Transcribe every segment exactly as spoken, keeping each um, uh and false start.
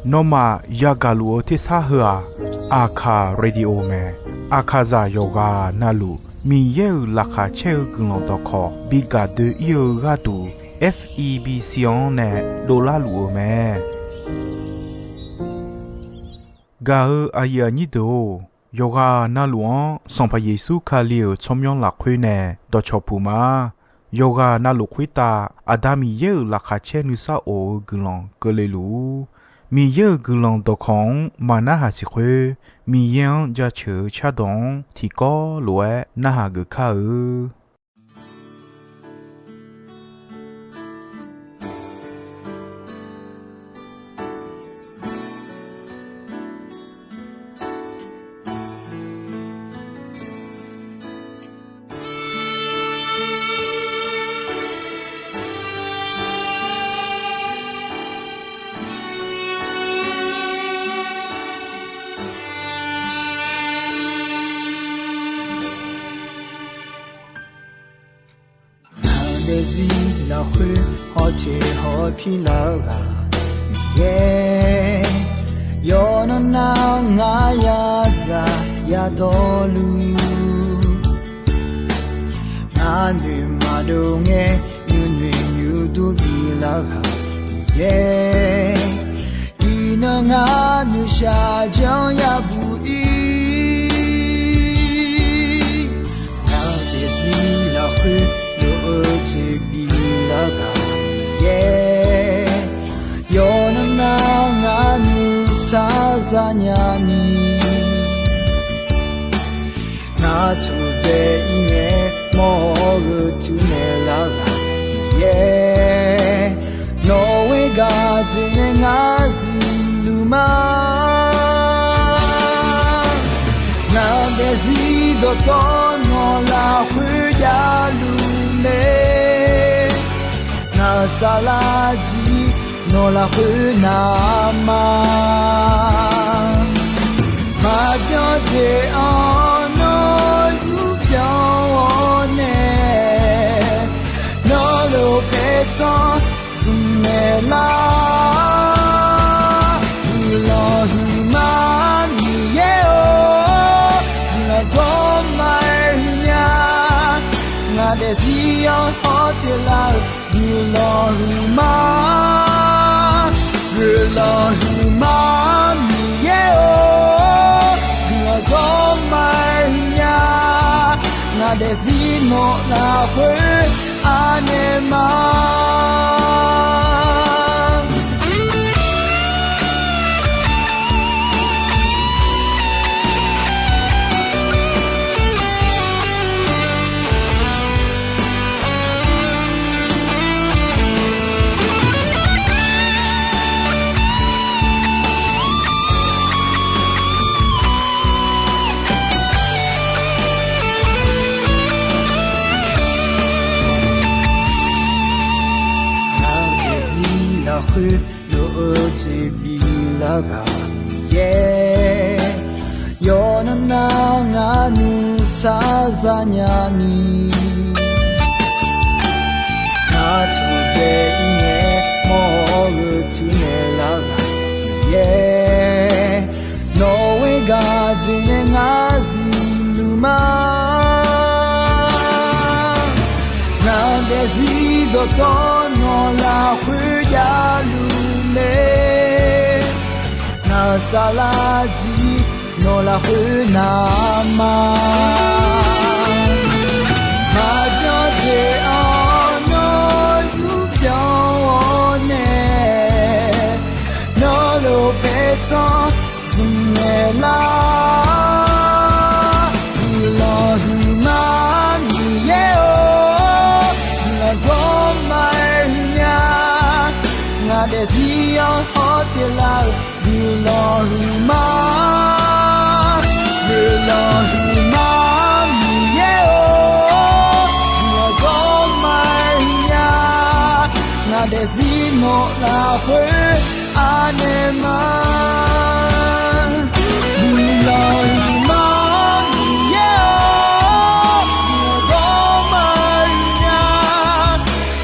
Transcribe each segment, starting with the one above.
Nawmaf yagaq luf-eu tersar heu-aq, Aqkaq Radio mae. Aqkaqzaq yawqghaq navluf Miqyaer-euq laqkhaq caer-eu guiqlanq dawqkawq bi gaq doe-ir-eu gharduq, F E B C-anr nae dovlar luf-eu mae. Gaq-eu aqyuif aqnyir deuq-or, yawqghaq navluf-anr Sanqpaq Yeqsur Kali-euq tsawrmyanr lafkhoer nae dawqcawq puq ma. Yawqghaq navluf khoertav Aqda Miqyaer-euq laqkhaq caer nuisar of-eu guiqlanq keuvle luf-ur. Miqyaer-euq guiqlanq dawqkawq-anr maqnarhaq siq khoer, Miqyaer-anr jaceuq-eu cardawq-anr tiqkawv lof-aer narhaq geuf kar-eu. Ngaq daefzir lafkhoer hawteq hawpir lar-eu ghaq Miqyaer, yawqnan nar ngar yadzaq yadawrluf, ngar noeq maqdov ngae nuinoeq nuidur bilar ghaq Miqyaer, iqnan ngar noeqshaq janr yabuq ir. Ngaq daefzir lafkhoer lof-eu jeq bilar ghaq Miqyaer, yawqnan nar ngar nuisar zanya ni, ngar tsudzae ir ngae mawr-eu tuinaeq lar ghaq Miqyaer, nawq ghoer gaq dzoeqnae ngar zifluf ma. Ngaq daefzir dawqtawv nawq lafkhoer javluf mae, ngaq saflar jir nawq lafkhoer navma, maqbyan jeq-anr nawr zurbyan-awr nae, nawr lof paertsanr zmqmaeq lar. Guiqlanq huiqma Miqyaer-or, guiqlanq zawr ma-aer huiq nya. Ngaq daefzir-anr hawteq lar-euq guiqlanq huiqma, guiqlanq huiqma Miqyaer-or, guiqlanq zawr ma-aer huiq nya. Ngaq daefzir nawq lafkhoer anaeq ma. Ngaq daefzir lafkhoer lof-eu jeq bilar ghaq Miqyaer, yawqnan nar ngar nuisar zanya ni, ngar tsudzae ir ngae mawr-eu tuinaeq lar ghaq Miqyaer, nawq ghoer gaq dzoeqnae ngar zifluf ma. Ngaq daefzir dawqtawv nawq lafkhoer javluf mae, ngaq saflar jir nawq lafkhoer navma, maqbyan jeq-anr nawr zurbyan-awr nae, nawr lof paertsanr zmqmaeq lar. Guiqlanq huiqma Miqyaer-or, guiqlanq zawr ma-aer huiq nya. Ngaq daefzir-anr hawteq lar-euq guiqlanq huiqma, guiqlanq huiqma Miqyaer-or, guiqlanq zawr ma-aer huiq nya. Ngaq daefzir nawq lafkhoer anaeq ma. Guiqlanq huiqma Miqyaer-or, guiqlanq zawr ma-aer huiq nya.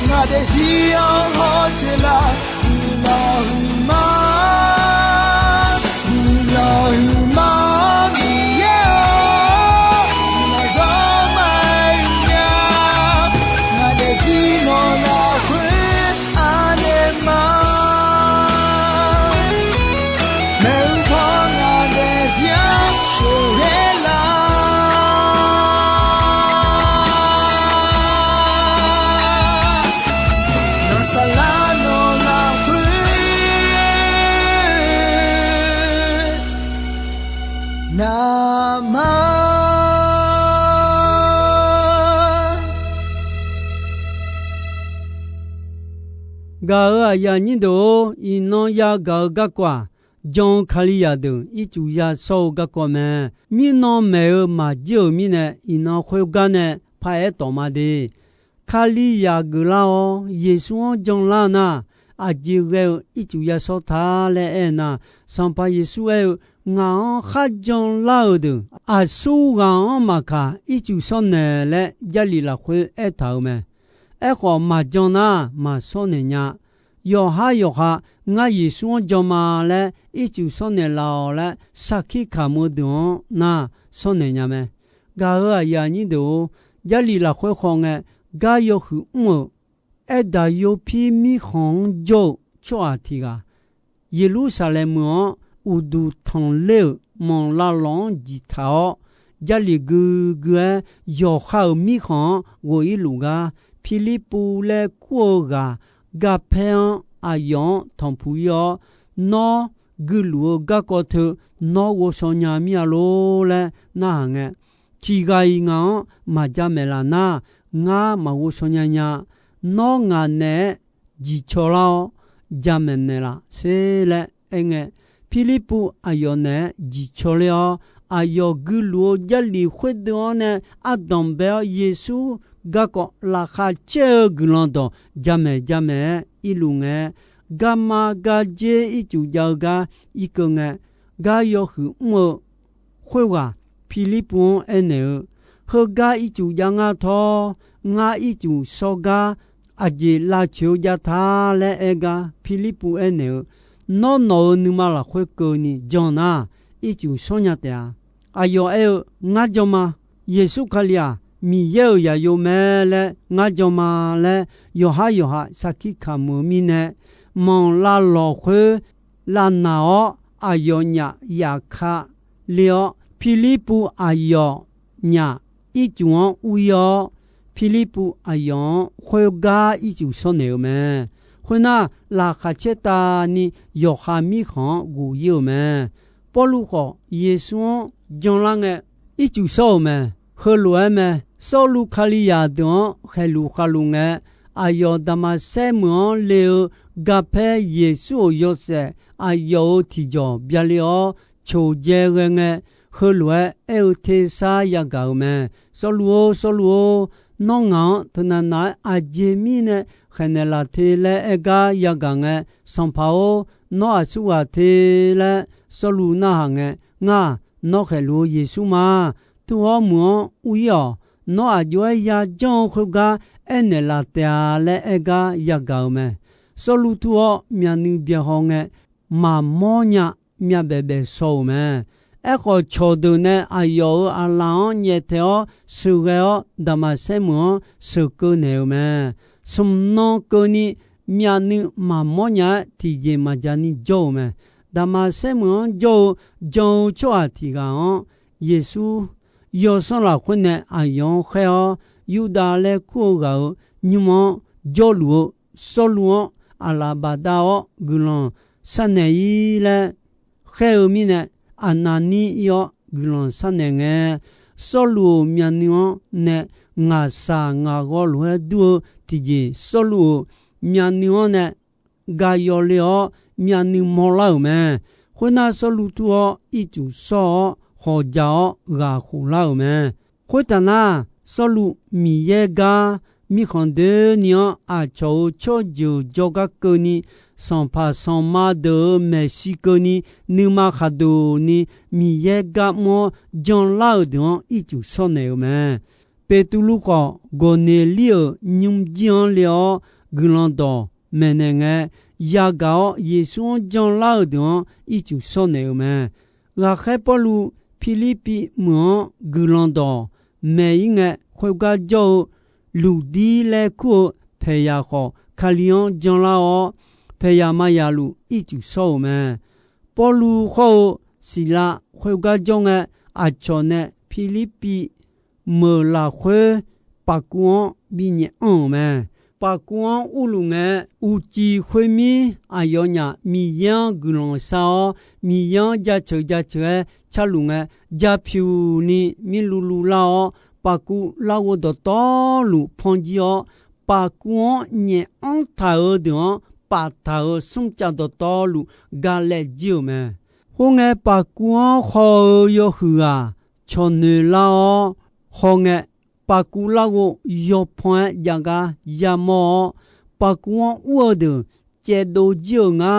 Ngaq daefzir-anr hawteq lar, guiqlanq Gaq-euq aqyuif aqnyir deuq-or, iqnan yagaq-eu garkawv-aq, jan-eu Kalizaq deuq ircuf yashawr-eu garkawv mae. Mirnan maeq-eu maqjir-euq mirnae, iqnan khoergar nae paraer tawf ma de. Kalizaq geuflar-awr, Yeqsur-anr janlar-eu nar, aqjeq ghae-eu ircuf yashawr ta laer aer nar, Sanqpaq Yeqsur aer-eu, Ngaq-anr kharjan lar-euq deuq, aqsur ghaq-anr maqkaq ircuf shawrnaeq laer Jarlif lafkhoer aertaq-euq mae. Aerkhawf, maqjan nar maqshawrnaeq nya. Yawqhar yawqha, Ngar Yeqsur-anr jan ma laer ircuf shawrnaeq laf-awq laer sarkir kamq-eu deuq-anr nar shawrnaeq nya mae. Gaq-euq aqyuif aqnyir deuq-or, Jarlif lafkhoer khawf ngae, gar yawhuiq mr-euq Aerdaq yopir mirkhanq-anr jawr-eu tsawrhaq tiq ghaq, Yeqlursaqlaeq meuq-anr uqduq tanqler-euq manq lavlawq-anr jiqtaq-awr, Jarlif guigui-aer yawqha-euq mirkhanq-anr ghof-ir luf gar, Pirlirpuv laer kur-eu ghaq garpaer-anr aqyawf-anr tanqpuq-ir-awr, Nawr guiluf-eu garkawv teu nawr ghovshaw nya mir-a lor laer narhaq ngae, tiq ghaq-iq ngaq-anr maqjamaeq laf nar, ngar maqghovshaw nya nya. Nawr ngaq naeq-aer jiqcaw lar-awr, jamaeq naeqlaf sher laer aerngae, Pirlirpuv aqyawf naeq-aer jiqcaw ler-awr, aqyawf guiluf-eu Jarlif khoerdeuv-anr nae ardanq bae-awr, Yeqsur garkawv laqkhaq caer-eu guiqlanq dawq jamaeq jamaeq-aer irluf ngae, garma gardzer ircuf jav-eu gar irkeuv ngae, gar yawhuiq mr-eu khoerghaq Pirlirpuv-anr aernaeq-eu, Heugar ircuf jav ngar tawr, ngar ircuf shawr gar aqjeq lavcoeq-eu jav ta laer aer gar, Pirlirpuv aernaeq-eu, Nawr nawq-euq nuima lafkhoer keuvni jan nar, ircuf shawr nya taef-a. Aqyawf aer-eu, Ngar jan ma. Yeqsur Kali-aq, Miqyaer-euq zaqyo mae laer ngar jan ma laer, yawqhar yawqha sarkir kamq-eu mirnae, manq lavlawq khoer lavnaq-awr, aqyawfnyaf yaf ka le-awr, Pirlirpuv aqyawfnyaf ircuf-anr ur-ir-awr, Pirlirpuv aqyawf-anr khoergar ircuf shawrnaeq-eu mae. Khoernar, laqkhaq caertavni yawqha mirkhanq-anr ghof-ir-euq mae. Pawrluv khawf, Yeqsur-anr janlar ngae, ircuf shawr-euq mae. Heulof-aer mae. Sawrluv Kalizaq deuq-anr khaeqluf khavluf ngae, aqyawf Daqmaqsaer meuq-anr le-eu garpaer Yeqsur-euq yawshaef aqyawf-euq tiqjawq byale-awr coqdzae ghae ngae, heulof-aer aer-eu tersar yagaq-euq mae. Sawrluv-or, Sawrluv-or, nawr ngaq-anr teunav nav-aer aqjeq mirnae khaeqnaeq laf te laer aer gar yagaq ngae, Sanqpaq-or, nawr aqsurghaq te laer Sawrluv narhaq ngae, Ngar-aq, nawr khaeqluf-eu Yeqsur ma. Tu-awr meuq-anr ur-ir-awq. Nawr aqjox-aer yajanr-eu khoergar aernaeq laf taef-a laer aer gar yagaq-euq mae. Sawrluv tu-awr myavnuiv byaehaw ngae, maqmawr nya myavbaef baef shaw-euq mae. Aerkhawf, cawqdeuq nae aqyawf-euq aqlaf-anr nyaeftaeq-awr sheuqghae-awr, Daqmaqsaer meuq-anr sheuqkeuv naeq-euq mae. Smq nan keuvni myavnuiv maqmawr nya-aer tiqjeq maqja ni jawr-euq mae. Daqmaqsaer meuq-anr jawr-eu jan-eu tsawrhaq tiq ghaq-anr, Yeqsur yawsanr lafkhoer nae aqyawf-anr khaer-awr, Yurdav laer kur-eu ghaq-euq nymr-anr jawrluf-eu Sawrluv-anr aqlaf bafdav-awr guiqlanq sharnaeq-ir laer khaer-eu mirnae, Aqnaqnir ir-awr guiqlanq sharnaeq ngae, Sawrluv-euq myavnuiv-anr nae ngaqshaq ngaqghawv lof-aer dur-eu tiqjeq, Sawrluv-euq myavnuiv-anr nae gayawf le-awr myavnuiv mawrlar-euq mae. Khoernar, Sawrluv tur-awr ircuf shawr-awr hawqjaq-awr ghaq khof lar-euq mae. Khoertaf nar, Sawrluv Miqyaer gar mirkhanq doeni-anr aqcawq-euq tsawrjeuq jawrgar keuvni, sanqpaq sanqma deuq-euq maeqshi keuvni, nuima khaqduq ni Miqyaer gar mr-awr janlar-euq deuq-anr ircuf shawrnaeq-euq mae. Beqtuvluv khawf, Gawqneqlir-euq nymrjir-anr le-awr guiqlanq dawq maeqnaeq ngae, yagaq-awr Yeqsur-anr janlar-euq deuq-anr ircuf shawrnaeq-euq mae. Ghaqkhaer Pawrluv Pirlirpiv meuq-anr guiqlanq dawq maeq-ir ngae, khoergar jawr-eu Luqdir laer kur-eu paeqyaq khawf, Kali-anr janlar-awr, paeqyaq maqyaq luf ircuf shawr-euq mae. Pawrluv hawr-eu Siqlav khoergar jawr ngae, aqcawq nae Pirlirpiv meuq lafkhoer paqkuv-anr binyaef anr-euq mae. Paqkuv-anr urluf ngae, uqcif khoermir aqyawfnyaf Miqyaer-anr guiqlanq shar-awr, Miqyaer-anr jaceuq jaceuq-aer carluf ngae, japyuq ni mirluvluv lar-awr, paqkuv larghov dawqtawvluf panjir-awr, paqkuv-anr nyaef anr taq-euq deuq-anr paftaq-euq smrcav dawqtawvluf ga laejae-euq mae. Khoerngae, paqkuv-anr haw-eu yawhuiq ghaq cawqnoeq lar-awr hawngae, paqkuv larghov yawpan-aer jav gar yamawr-awr, paqkuv-anr ur-eu deuq caevdov jir-euq nga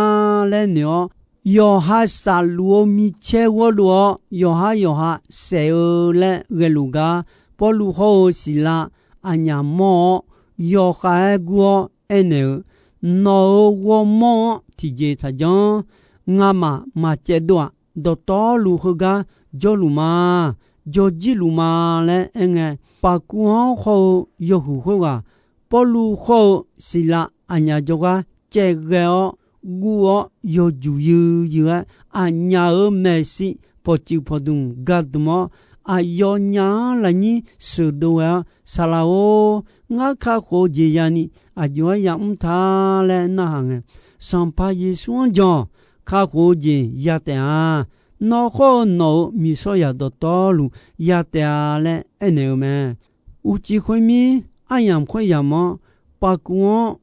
laer noeq-awr, yawqha safluf-eu micaer ghawrdov-awr, yawqhar yawqha saef-eu laer ghaeluf gar, Pawrluv hawr-eu Siqlav aqnyaf mawr-awr, yawkhav-aer gur-awr aernaeq-eu, Nawq-euq ghawrmawr-anr tiqjeq taqjanr. Ngamaf maq caevdov-aq, dawqtawvluf heugar jawrluf ma, jawrjir luf ma laer aerngae, paqkuv-anr haw-eu yawhuiq khoerghaq, Pawrluv hawr-eu Siqlav aqnyaf jawrgar caevghae-awr, guv-awr yawjuq yuiq yuiq-aer, aqnyaf-euq maeqshi pawqtsuif pawqdmq gardmq-awr, aqyawfnyaf-anr lafnyir sheuqdov ghae-awr, Saqlaq-or, ngar kakhof-eu jeq yani aqjox-aer yamr ta laer narhaq ngae, Sanqpaq Yeqsur-anr jan-awq. Kakhof-eu jeq ya taef-a. Nawr hawr-eu nawq-euq miqsawryaq dawqtawvluf ya taef-a laer aernaeq-eu mae. Uqcif khoermir, aryamq khoeryamq-anr paqkuv-anr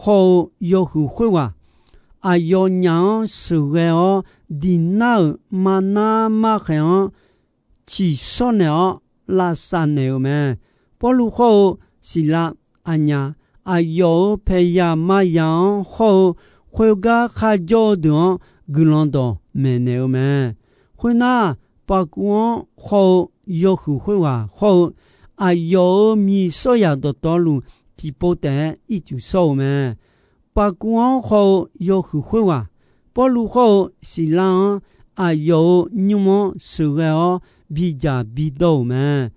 haw-eu yawhuiq khoerghaq, aqyawfnyaf-anr sheuqghae-awr, diqnar-euq marnar markhaeq-anr ciqshawr naeq-awr lavsav naeq-euq mae. Pawrluv hawr-eu Siqlav aqnyaf, aqyawf-euq paeqyaq maqyaq-anr hawr-eu, khoergar kharjawr-eu deuq-anr guiqlanq dawq maeqnaeq-eu mae. Khoernar, paqkuv-anr haw-eu yawhuiq khoerghaq hawr-eu, aqyawf-euq miqsawryaq dawqtawvluf tiqpov taef-aer ircuf shawr-eu mae. Paqkuv-anr haw-eu yawhuiq khoerghaq, Pawrluv hawr-eu Siqlav-anr aqyawf-euq nymr-anr sheuqghae-awr bidzaq bidawr-euq mae.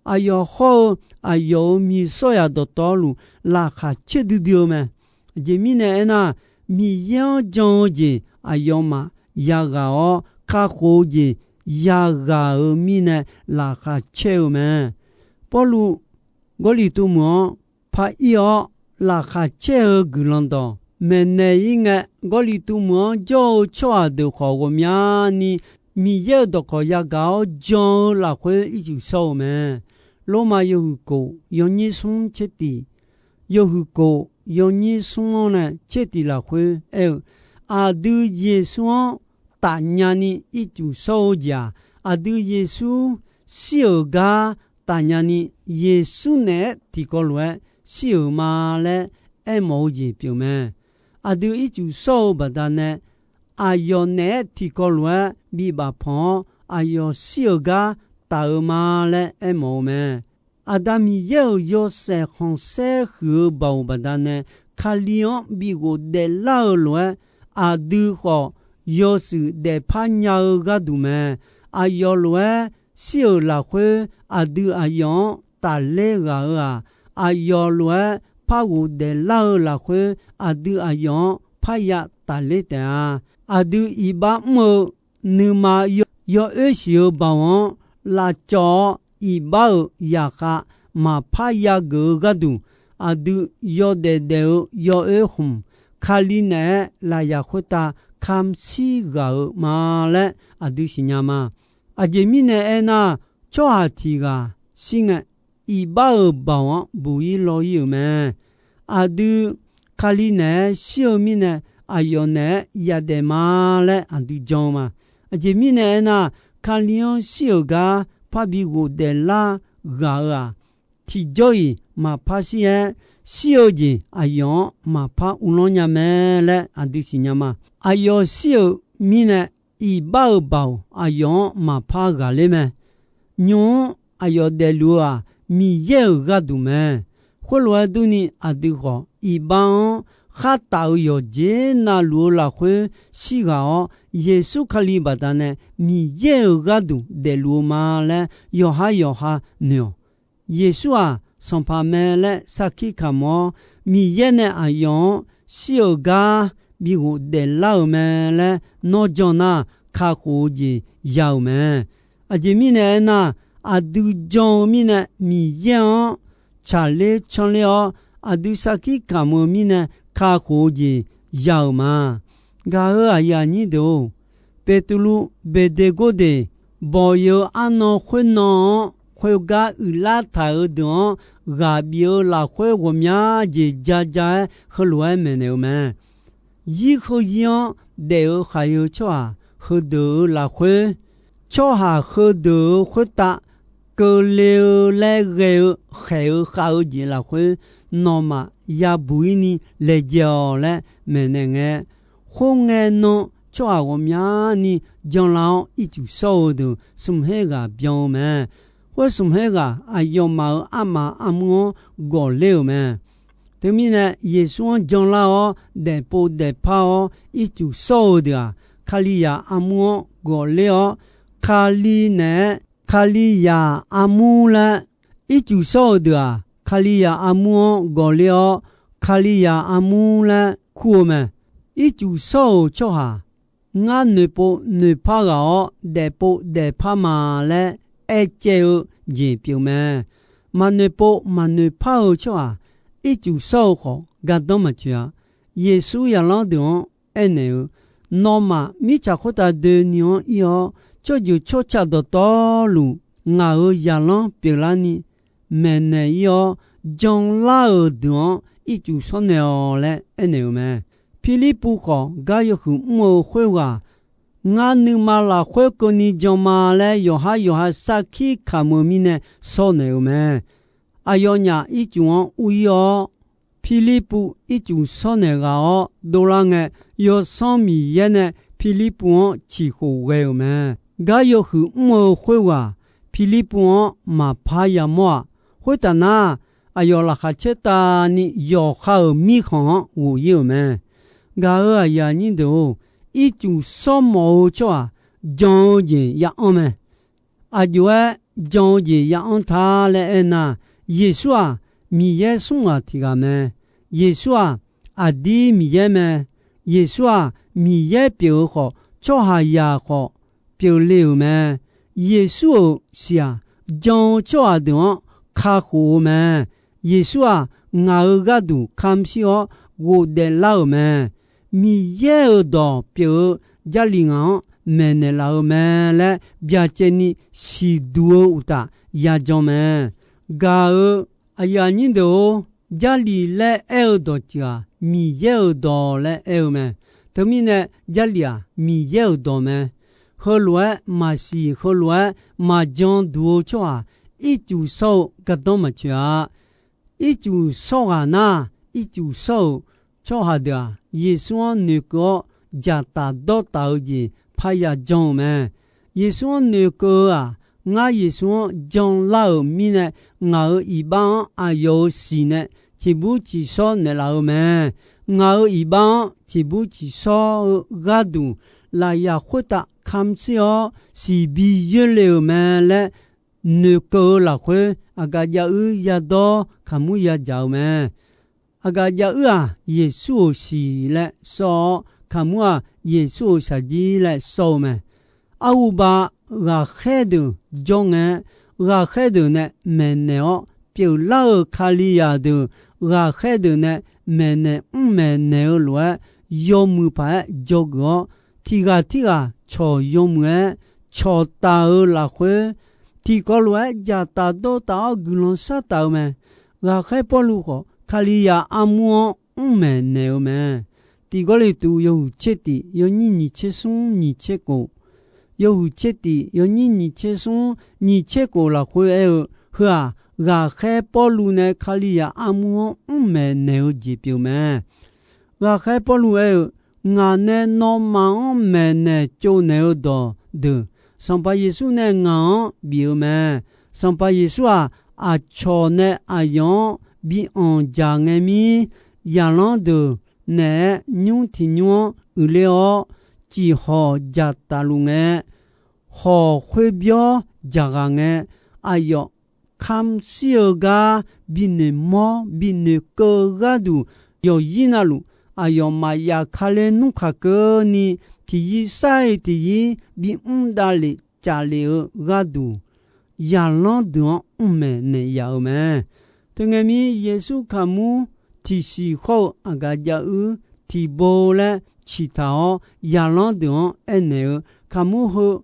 Aqyawf hawr-eu aqyawf-euq miqsawryaq dawqtawvluf laqkhaq caerdui dui-eu mae. Aqjeq mirnae aernar, Miqyaer-anr jan-eu jeq aqyawfmaf yaghaq-awr, kakhof-eu jeq yaghaq-euq mirnae laqkhaq caer-eu mae. Pawrluv Gawrliqtu meuq-anr par ir-awr, laqkhaq caer-eu guiqlanq dawq maeqnaeq-ir ngae, Gawrliqtu meuq-anr jawr-eu tsawrhaq deuq khawf ghawqmyani Miqyaer-euq dawqkawq yagaq-awr jan-eu lafkhoer ircuf shawr-eu mae. Lormav yawhuiq kof yawnyir smr tser tiq, yawhuiq kof yawnyir smr-anr nae tser tiq lafkhoer aer-eu, aqdui Yeqsur-anr tafnya ni ircuf shawr-eu jeq-aq, aqdui Yeqsur shir-euq gar tafnya ni, Yeqsur naeq-aer tiqkawv lof-aer shir-euq ma laer aermawf-eu jeq pyeuf mae. Aqdui ircuf shawr-eu baqdanae, aqyawf naeq-aer tiqkawv lof-aer bibaf panq-awr, aqyawf shir-euq gar taf-eu ma laer aermawf-eu mae. Aqda Miqyaer-euq yawshaef khanqsaer huiq-eu baoq baqdanae, Kali-anr bighof daeflar-eu lof-aer, aqdui khawf yawshuif daefpar nya-eu gharduq mae. Aqyawf lof-aer shir-euq lafkhoer aqdui aqyawf-anr tafler ghaq-eu-aq, aqyawf lof-aer par ghofdaef lar-eu lafkhoer aqdui aqyawf-anr parya tafler taef-a. Aqdui iqbax mr-eu nuima yawoer siq-eu baoq-anr lavcawv-awr, iqbax-euq zaqkhav maqpar yageuf-eu gharduq, aqdui yawdaef daef-eu yawoer khmq, Kali naeq-aer lafyaq khoertav kamq shir ghaq-eu ma laer aqdui siqnya ma. Aqjeq mirnae aernar, tsawrhaq tiq ghaq shir ngae, iqbax-euq baoq-anr buq-ir law-ir-euq mae. Aqdui Kali naeq-aer shir-eu mirnae, aqyawf naeq-aer yadaef ma laer aqdui jan-eu ma. Aqjeq mirnae aernar, Kali-anr shir-euq gar parbi ghofdaef lar ghaq-eu-aq, tiqjawr-iq maqpar shir-aer, shir-eu jeq aqyawf-anr maqpar uvlanr nya mae laer aqdui siqnya ma. Aqyawf shir-euq mirnae, iqbax-euq baoq aqyawf-anr maqpar ghaqler mae. Nymq-mr aqyawf daefluf-eu-aq, Miqyaer-euq gharduq mae. Khoerlof-aer durni, aqdui khawf iqbax-anr khartaf-eu yawqjeq navluf-eu lafkhoer shirghaq-awr, Yeqsur Kali baqdanae Miqyaer-euq gharduq daefluf-eu ma laer yawqhar yawqha noeq-awq. Yeqsur-aq, Sanqpaq mae laer sarkir kamq-awr, Miqyaer nae aqyawf-anr shir-euq gar bi ghofdaef lar-euq mae laer nawr jan nar, kakhof-eu jeq ya-euq mae. Aqjeq mirnae aernar, aqdui jan-eu mirnae Miqyaer-anr tsaqler canler-awr, aqdui sarkir kamq-eu mirnae kakhof-eu jeq ya-euq ma. Gaq-euq aqyuif aqnyir deuq-or, Beqtuvluv Beqdeqgordeq bawq-eu arnan khoernan-anr khoergar uiqlar taq-euq deuq-anr ghaq bif-eu lafkhoer ghawqmya jeq ja ja-aer heulof-aer maeqnaeq-eu mae. Zir heu zir-anr daef-eu khaq-eu tsawrhaq heudeuq-euq lafkhoer, tsawrhaq heudeuq-euq khoertav keuvle-eu laer ghae-eu khaeq-eu khav-eu jeq lafkhoer, nawmaf yabuq-ir ni laejae-awq laer maeqnaeq ngae, khoerngae nan tsawrhaq ghawqmyani janlar-awr ircuf shawr-eu deuq smq her ghaq byan-eu mae. Khoer smq her ghaq aqyawfmaf-euq armaf armur-anr gawqler-euq mae. Teumirnae, Yeqsur-anr janlar-awr daefpov daefpar-awr ircuf shawr-eu deuq-aq, Kalizaq armur-anr gawqler-awr, Kali naeq-aer Kalizaq armur laer, ircuf shawr-eu deuq-aq, Kalizaq armur-anr gawqler-awr, Kalizaq armur laer kur-eu mae. Ircuf shawr-euq tsawrhaq, ngar noeqpov noeqpar ghaq-awr, daefpov daefpar ma laer aercaev-eu jeq pyeuf mae. Maqnoeqpov maqnoeqpar-eu tsawrhaq, ircuf shawr-eu khawf gardanr maqtsoeq-a. Yeqsur zaqlanr deuq-anr aernaeq-eu, Nawmaf mirtsaq khoertav doeni-anr ir-awr, tsawrjeuq tsawrca dawqtawvluf ngaq-euq zaqlanr pyeuflarni maeqnaeq ir-awr, janlar-euq deuq-anr ircuf shawr naeq-awq laer aernaeq-euq mae. Pirlirpuv khawf, gar yawhuiq mr-eu khoerghaq, Ngar nuima lafkhoer keuvni jan ma laer yawqhar yawqha sarkir kamq-eu mirnae shawr naeq-euq mae. Aqyawfnyaf ircuf-anr ur ir-awr, Pirlirpuv ircuf shawr naeq ghaq-awr dovlar ngae, Yawsanr Miqyaer nae Pirlirpuv-anr ciqkhof ghae-euq mae. Gar yawhuiq mr-eu khoerghaq Pirlirpuv-anr maqpar yamawr-aq, khoertaf nar, aqyawf laqkhaq caertavni yawqha-euq mirkhanq-anr ghof ir-euq mae. Gaq-euq aqyuif aqnyir deuq-or, ircuf shawr mawf-eu tsawrhaq jan-eu jeq ya anr mae. Aqjox-aer jan-eu jeq ya anr ta laer aernar, Yeqsur-aq, Miqyaer smr ghaq tiq ghaq mae. Yeqsur-aq, aqdir Miqyaer mae. Yeqsur-aq, Miqyaer pyeuf-eu khawf, tsawrhaqzaq khawf pyeufle-euq mae. Yeqsur-euq siq-aq, jan-eu tsawrhaq deuq-anr kakhof-eu mae. Yeqsur-aq, ngaq-euq gharduq kamq shir-awr ghofdaef lar-euq mae. Miqyaer-euq dawq pyeuf-eu Jarlif ngaq-anr maeqnaeq laf-eu mae laer byacaevni siqduq-eu uqtaf yajan mae. Gaq-euq aqyuif aqnyir deuq-or, Jarlif laer aer-eu dawqtsuif-aq, Miqyaer-euq dawq laer aer-eu mae. Teumirnae, Jarlif-aq, Miqyaer-euq dawq mae. Heulof-aer maqsiq, heulof-aer maqjan duq-eu tsawrhaq ircuf shawr-eu gardanr maqtsoeq-a. Ircuf shawr ghaq nar, ircuf shawr-euq tsawrhaq deuq-aq, Yeqsur-anr noeqkeuv-awr dzaqtaf dawrtaf-eu jeq parya jan-euq mae. Yeqsur-anr noeqkeuv-eu-aq, ngar Yeqsur-anr janlar-euq mirnae, ngaq-euq iqbax-anr aqyawf-euq siq nae ciqbur ciqshawr naeqlaf-eu mae. Ngaq-euq iqbax-anr ciqbur ciqshawr-eu gharduq, lafyaq khoertav kamq shir-awr siqbi yoerle-euq mae laer noeqkeuv-eu lafkhoer, aqgaf jav uir yadawr kaqmur yadzaq-eu mae. Aqgaf jav uir-aq, Yeqsur-euq siq laer sawr-awr, kaqmur-aq, Yeqsur-euq shaqjir laer sawr-eu mae. Arhuba ghaqkhaer deuq jawr ngae-aer, ghaqkhaer deuq nae maeqnaeq-awr pyeuflar-euq Kalizaq deuq, ghaqkhaer deuq nae maeqnaeq mr maeqnaeq-eu lof-aer, yawmuiq paq-aer dzawgeuf-awr, tiq ghaq tirghaq cawq yawmuiq-aer cawqtaf-eu lafkhoer, tiqkawv lof-aer dzaqtaf dawrtaf-awr guiqlanq shartaf-eu mae. Ghaqkhaer Pawrluv khawf, Kalizaq armur-anr mr maeqnaeq-eu mae. Tiq Gawrliqtu yawhuiq tser tiq yawnyir nyiq tser smr nyiq tser kof, yawhuiq tser tiq yawnyir nyiq tser smr nyiq tser kof lafkhoer aer-eu, heu-aq, ghaqkhaer Pawrluv nae Kalizaq armur-anr mr maeqnaeq-eu jeq pyeuf mae. Ghaqkhaer Pawrluv aer-eu, Ngaq nae nawmaf-anr maeqnaeq tsovnaeq-eu dawqdeuq, Sanqpaq Yeqsur nae ngaq-anr bif-eu mae. Sanqpaq Yeqsur-aq, aqcawq nae aqyawf-anr bi anqdzaq ngae mir, zaqlanr deuq naeq-aer nymr tiq nymr-anr uiqler-awr, ciqhawq dzaqtaf luf ngae, hawq khoerbyawr dzaqghaq ngae, aqyawf kamq shir-eu gar binoeq mawr binoeq keuv-eu gharduq, yawqzir navluf aqyawf maqya kale nmr kaq keuvni, tiqzir sar-iq tiqzir bimr davlef caflef-eu gharduq, zaqlanr deuq-anr mr maeqnaeq yaf-eu mae. Teungae mir, Yeqsur kaqmur tiqsiq hawr-eu aqgaf jav uir tiqbo laer ciqtaq-awr, zaqlanr deuq-anr aernaeq-eu, Kaqmur heu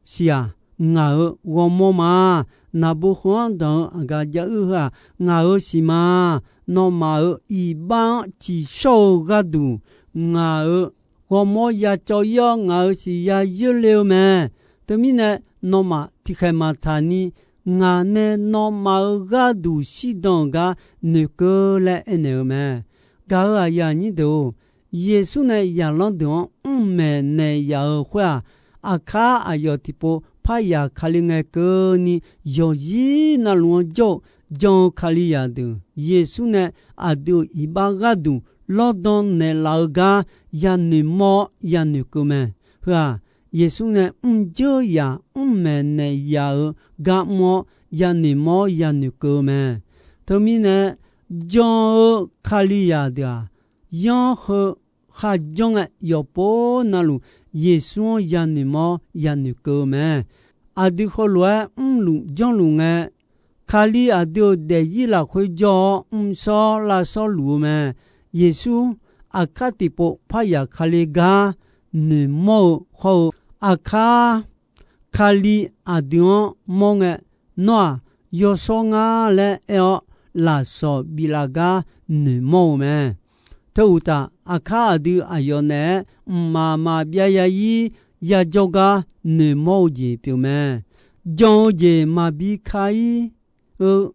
siq-aq, ngaq-euq ghawrmawr ma. Naqbo heu-anr danq-eu aqgaf jav uir heu-aq, ngaq-euq siq ma. Nawmaf-euq iqbax-anr ciqshawr-eu gharduq, ngaq-euq ghawrmawr ya cawv-ir-awr, ngaq-euq siq ya yoerle-eu mae. Teumirnae, nawmaf tiqkhaeq maqtaq ni, ngaq nae nawmaf-euq gharduq shirdan-euq gar noeqkeuv laer aernaeq-eu mae. Gaq-euq aqyuif aqnyir deuq-or, Yeqsur nae zaqlanr deuq-anr mr maeqnaeq yaf-euq khoer-aq, aqkar aqyawf tiqpov parya Kali ngae keuvni, yawqzir navluf-anr jawr-eu jan-eu Kalizaq deuq, Yeqsur nae aqdui-euq iqbax gharduq lawrdan naeqlaf-eu gar yanoeq mawr-awr yanoeq keuv mae. Heu-aq, Yeqsur nae mrjeur yaq mr maeqnaeq yaf-euq gar mr-awr yanoeq mawr-awr yanoeq keuv-eu mae. Teumirnae, jan-eu Kalizaq deuq-aq, yanr heu kharjanr ngae, yawqpov navluf Yeqsur-anr yanoeq mawr-awr yanoeq keuv-eu mae. Aqdui heulof-aer mrluf janrluf ngae, Kali aqdui-euq daefzir lafkhoer jawr-awr mrshawr lavshawr luf-eu mae. Yeqsur aqkar tiqpov parya Kali gar noeqmawr-eu hawr-eu, aqkar Kali aqdui-anr mawr ngae, Nawr-aq, yawshawr ngar laer aer-awr, lafsawq biflaf gar noeqmawr-eu mae. Teu uqtaf, aqkar aqdui aqyawf naeq-aer mqmaq maqbyav ya-ir yajawr gar noeqmawr-eu jeq pyeuf mae. Jan-eu jeq maqbi ka-ir-eu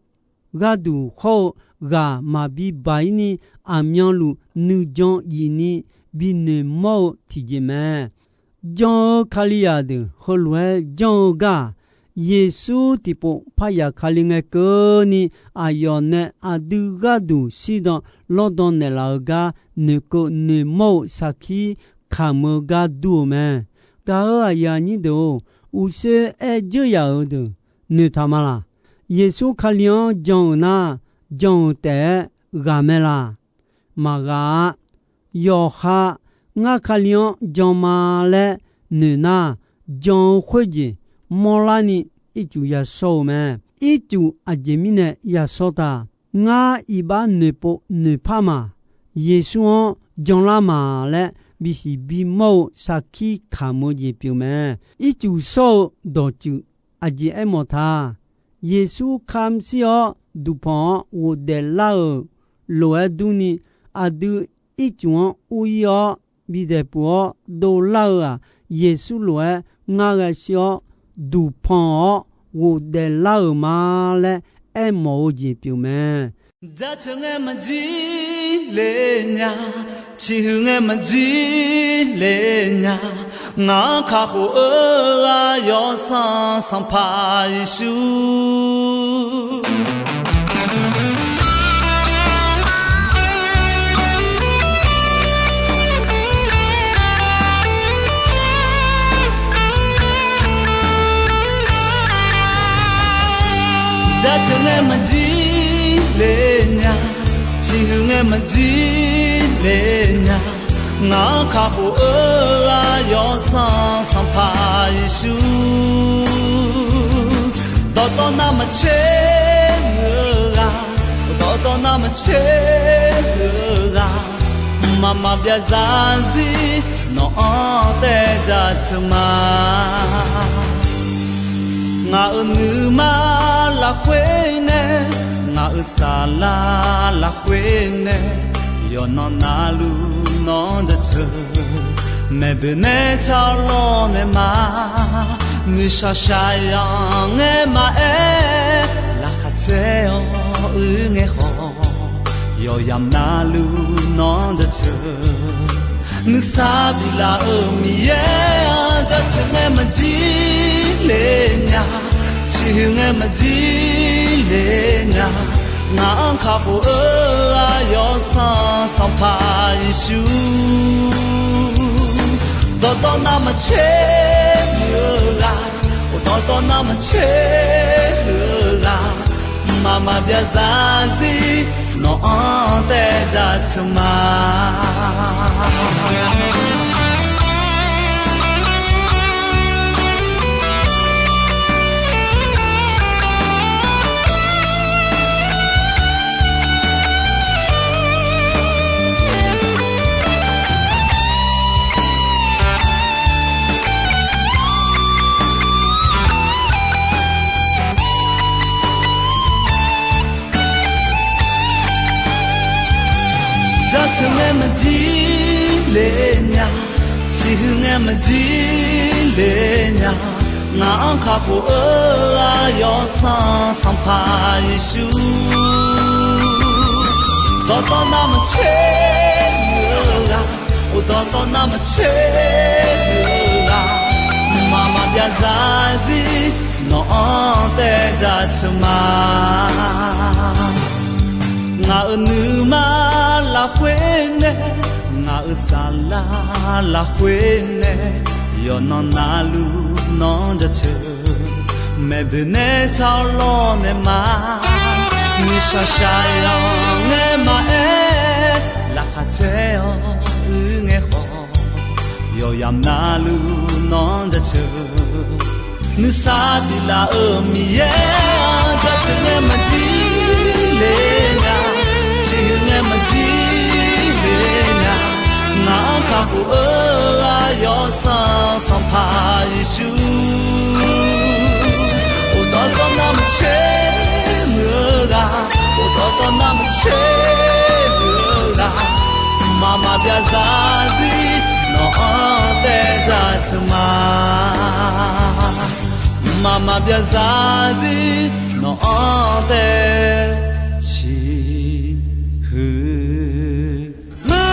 gharduq hawr-eu, ghaq maqbi baq-ir ni, aqmyanluf nuijan yif ni binoeq mawr-eu tiqjeq mae. Jan-eu Kalizaq deuq heulof-aer janr-eu gar-aq, Yeqsur tiqpov parya Kali ngae keuvni, aqyawf nae aqdui gharduq shirdan lawrdan naeqlaf-eu gar noeqkeuv noeqmawr-eu sarkir kamq-eu gar dur-eu mae. Gaq-euq aqyuif aqnyir deuq-or, uqshoe aer dzeur yaf-euq deuq noeqtaq ma laq? Yeqsur Kali-anr jan-euq nar, jan-euq taef-aer ghaq mae laq? Maqghaq-a. Yawqha ngar Kali-anr jan ma laer noeq nar, jan-eu khoerjeq mawrlarni ircuf yashawr-eu mae. Ircuf aqjeq mirnae yashawr taq? Ngar iqbax noeqpov noeqpar ma. Yeqsur-anr janlar ma laer bisiq bimawr-eu sarkir kamq-eu jeq pyeuf mae. Ircuf shawr-eu dawqtsuif aqjeq aermawf taq? Yeqsur kamq shir-awr duqpanq-anr ghofdaef lar-euq lof-aer durni, aqdui ircuf-anr ur-ir-awr bidaeq puq-awr dovlar-eu-aq, Yeqsur lof-aer ngar ghae shir-awr, duqpanq-awr ghofdaef lar-euq ma laer aermawf-eu jeq pyeuf mae. Jaceuq ngae maqjir le nya, ciqhuiq ngae maqjir le nya, ngaq-anr kakhof-eu ghaq yawsanr Sanqpaq Yeqsur. Jaceuq ngae maqjir le nya, ciqhuiq ngae maqjir le nya, ngaq-anr kakhof-eu ghaq yawsanr Sanqpaq Yeqsur. Dawqtawv navmaqtser-eu ghaq, dawqtawv navmaqtser-eu ghaq, mqmaq maqbyav zarzir nawq-anr taev jaceuq ma. Ngaq-euq nuima lafkhoer nae, ngaq-euq saflar lafkhoer nae, yawqnan navluf nawr jaceuq. Maeqboeq nae tsawrlawr nae ma, nuishaq shaqyaq ngae maqaer, laqkhaq caer-awr uir ngae khawf, yawqyamq navluf nawr jaceuq. Nuisar biflaf-euq Miqyaer-anr jaceuq ngae maqjir le nya, ciqhuiq ngae maqjir le nya, ngaq-anr kakhof-eu ghaq yawsanr Sanqpaq Yeqsur. Dawqtawv navmaqtser-eu ghaq, dawqtawv navmaqtser-eu ghaq, mqmaq maqbyav zarzir nawq-anr taev jaceuq ma. Jaceuq ngae maqjir nya, ciqhuiq ngae maqjir le nya, ngaq-anr kakhof-eu aqyawf sanq Sanqpaq Yeqsur. Dawqtawv navmaqtser muiq-eu ghaq, dawqtawv navmaqtser muiq-eu ghaq, mqmaq maqbyav zarzir nawq-anr taev dzaqtseuq ma. Ngaq-euq nuima lafkhoer nae, ngaq-euq saflar lafkhoer nae, yawqnan navluf nawq-anr jaceuq. Maeqboeq nae tsawrlawr naeq ma, nuishaq shaq-awq ngae maqaer, laqkhaq caer-awq uir ngae khawf, yawqyamq navluf nawq-anr jaceuq. Nuisar tiq laf-euq Miqyaer-anr jaceuq ngae maqjir le nya, ciqhuiq ngae maqjir le nya, ngaq-anr kakhof-eu aqyawf sanq Sanqpaq Yeqsur. Dawqtawv navmaqtser muiq-eu ghaq, dawqtawv navmaqtser muiq-eu ghaq, mqmaq maqbyav zarzir nawq-anr taev dzaqtseuq ma. Mqmaq maqbyav zarzir nawq-anr taev ciqhuiq ma.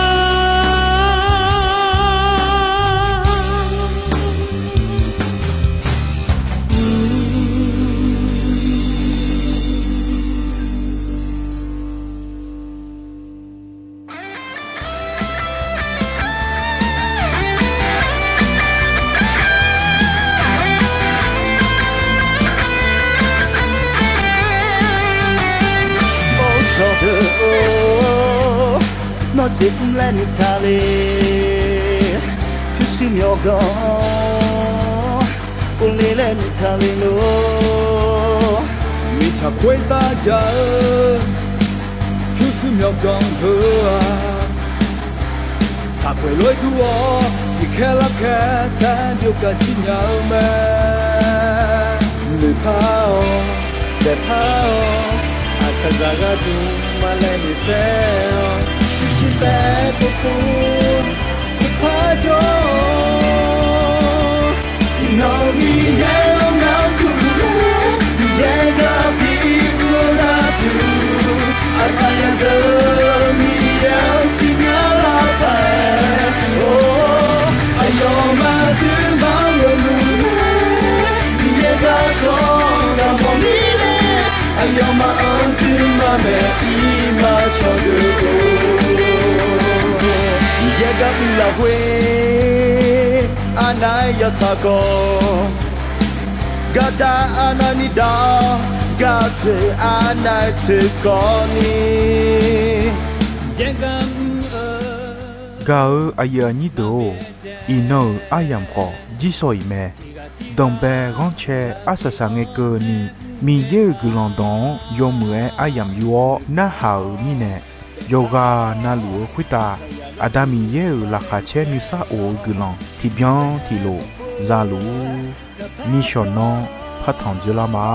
Or, sawqdeuq-or, nawr jeqhmr laer nuitaq le. Pyurshuir myawqganq-anr, kov le laer nuitaq le lor. Mirtsaq khoertav jaq-eu pyurshuir myawqganq heu-aq, saqkhoeq lof-aer dur-awr tiqkhaer larkhaer taef-aer byov gaq jir nya-eu mae. Noeqpar-awq, daefpar-awq, aqkaqzaq gharduq maqlaeq noeqtsaev-awq. Pyurshuir taef-aer povpov tiqpar jawr-awq. Nawq-euq Miqyaer-anr gharduq, Miqyaer gar bi uvlar duq, aqkaqzaq deuq Miqyaer-anr siqnya lar paq-aer, or, aqyawfmaf aqduimaf-anr ghawqmyani, Miqyaer garkawv gaq mawf mirnae, aqyawfmaf-anr duimaf maeq ir ma cawqdeuq-or. Miqyaer gar bi lafkhoer arnav-aer yawtsaq khawf, gardav arnavni dav-awr, gaq tsoeq arnav-aer tsoeq khawfni, Gaq-eu aqyuif aqnyir deuq-or, iqnan-euq aryamq khawf jirshaw iq mae. Danqbae ghanrcae arsaq saq ngae keuvni, Miqyaer-euq guiqlanq dawq-anr yawmuiq-aer aryamq yur-awr narhaq-euq mirnae, yawqghaq navluf-eu khoertav Aqda Miqyaer-euq laqkhaq caer nuisar of-eu guiqlanq tiqbyan tiqlof za luf-ur. Nishawq nanr partanq dzoerlar ma.